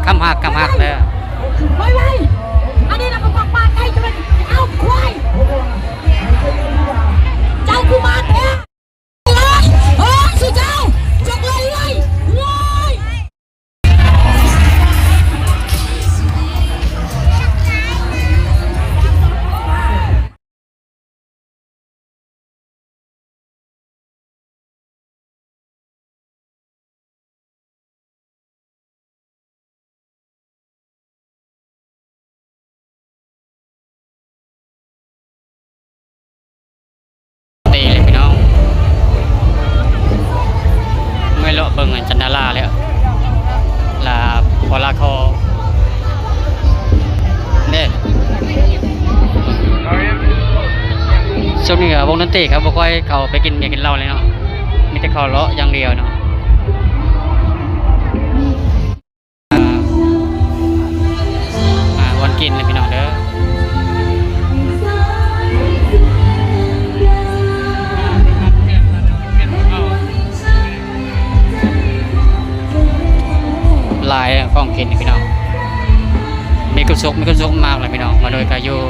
ຄຳຮັກ ຄຳຮັກເດີ. ໄວໆ ອັນນີ້ນະ ປາກປາໄກ່ຕົວນີ້ ເອົາຄວາຍ ເຈົ້າຄືມາແທ້ ເອີຍ ສຸເຈົ້າ ຈົກເລື້ອຍໆ ເລື້ອຍ. ເຕະເລີຍພີ່ນ້ອງ ເມື່ອຍເລາະເບິ່ງອັນຈັນດາລາແລ້ວ ລາ ພໍລາຄໍ ເດ້ ຊ່ວງນີ້ກໍວົງດົນຕີເຂົາບໍ່ຄ່ອຍເຂົ້າໄປກິນເບຍກິນເຫຼົ້າເລີຍເນາະ ມີແຕ່ເຂົ້າເລາະຢ່າງດຽວເນາະ. ອ່າ ບ່ອນກິນເລີຍພີ່ນ້ອງເດີ ຫຼາຍຂອງກິນພີ່ນ້ອງ ມີຄວາມສຸກ ມີຄວາມສຸກມາກເລີຍພີ່ນ້ອງ ມາໂດຍກະຢູ່